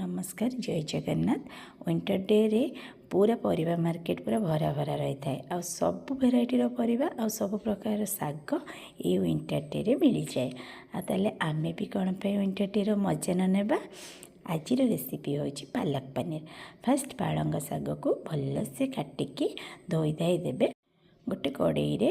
ନମସ୍କାର, ଜୟ ଜଗନ୍ନାଥ। ୱିଣ୍ଟର ଡେରେ ପୁରା ପରିବା ମାର୍କେଟ ପୁରା ଭରା ଭରା ରହିଥାଏ ଆଉ ସବୁ ଭେରାଇଟିର ପରିବା ଆଉ ସବୁ ପ୍ରକାରର ଶାଗ ଏଇ ୱିଣ୍ଟର ଡେରେ ମିଳିଯାଏ। ଆଉ ତାହେଲେ ଆମେ ବି କ'ଣ ପାଇଁ ୱିଣ୍ଟର ଡେର ମଜା ନ ନେବା? ଆଜିର ରେସିପି ହେଉଛି ପାଲକ ପନିର। ଫାଷ୍ଟ ପାଳଙ୍ଗ ଶାଗକୁ ଭଲସେ କାଟିକି ଧୋଇ ଧାଇ ଦେବେ। ଗୋଟେ କଡ଼େଇରେ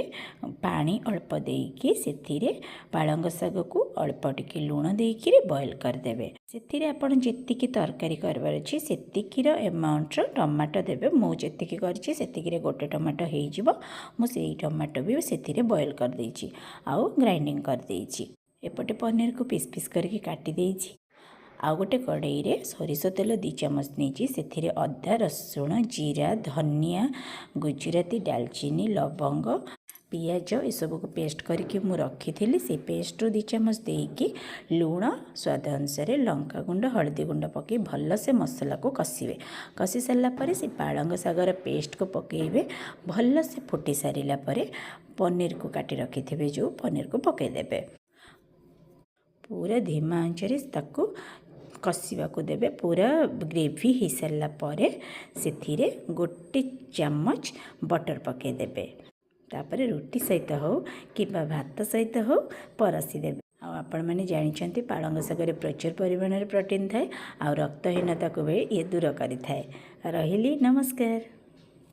ପାଣି ଅଳ୍ପ ଦେଇକି ସେଥିରେ ପାଳଙ୍ଗ ଶାଗକୁ ଅଳ୍ପ ଟିକେ ଲୁଣ ଦେଇକିରି ବଏଲ୍ କରିଦେବେ। ସେଥିରେ ଆପଣ ଯେତିକି ତରକାରୀ କରିବାର ଅଛି, ସେତିକିର ଏମାଉଣ୍ଟର ଟମାଟୋ ଦେବେ। ମୁଁ ଯେତିକି କରିଛି, ସେତିକିରେ ଗୋଟେ ଟମାଟୋ ହେଇଯିବ। ମୁଁ ସେଇ ଟମାଟୋ ବି ସେଥିରେ ବଏଲ୍ କରିଦେଇଛି ଆଉ ଗ୍ରାଇଣ୍ଡିଙ୍ଗ କରିଦେଇଛି। ଏପଟେ ପନିରକୁ ପିସ୍ ପିସ୍ କରିକି କାଟି ଦେଇଛି। ଆଉ ଗୋଟେ କଡ଼େଇରେ ସୋରିଷ ତେଲ 2 ଚାମଚ ନେଇଛି। ସେଥିରେ ଅଦା, ରସୁଣ, ଜିରା, ଧନିଆ, ଗୁଜୁରାତି, ଡାଲଚିନି, ଲବଙ୍ଗ, ପିଆଜ ଏସବୁକୁ ପେଷ୍ଟ କରିକି ମୁଁ ରଖିଥିଲି। ସେଇ ପେଷ୍ଟରୁ 2 ଚାମଚ ଦେଇକି ଲୁଣ ସ୍ୱାଦ ଅନୁସାରେ, ଲଙ୍କାଗୁଣ୍ଡ, ହଳଦୀ ଗୁଣ୍ଡ ପକାଇ ଭଲସେ ମସଲାକୁ କଷିବେ। କଷି ସାରିଲା ପରେ ସେ ପାଳଙ୍ଗ ଶାଗର ପେଷ୍ଟକୁ ପକାଇବେ। ଭଲସେ ଫୁଟି ସାରିଲା ପରେ ପନିରକୁ କାଟି ରଖିଥିବେ ଯେଉଁ, ପନିରକୁ ପକାଇଦେବେ। ପୁରା ଧିମା ଆଞ୍ଚରେ ତାକୁ କଷିବାକୁ ଦେବେ। ପୁରା ଗ୍ରେଭି ହେଇସାରିଲା ପରେ ସେଥିରେ ଗୋଟେ ଚାମଚ ବଟର୍ ପକାଇଦେବେ। ତାପରେ ରୁଟି ସହିତ ହେଉ କିମ୍ବା ଭାତ ସହିତ ହେଉ, ପରସି ଦେବେ। ଆଉ ଆପଣମାନେ ଜାଣିଛନ୍ତି, ପାଳଙ୍ଗ ଶାଗରେ ପ୍ରଚୁର ପରିମାଣରେ ପ୍ରୋଟିନ୍ ଥାଏ ଆଉ ରକ୍ତହୀନତାକୁ ବି ଇଏ ଦୂର କରିଥାଏ। ରହିଲି, ନମସ୍କାର।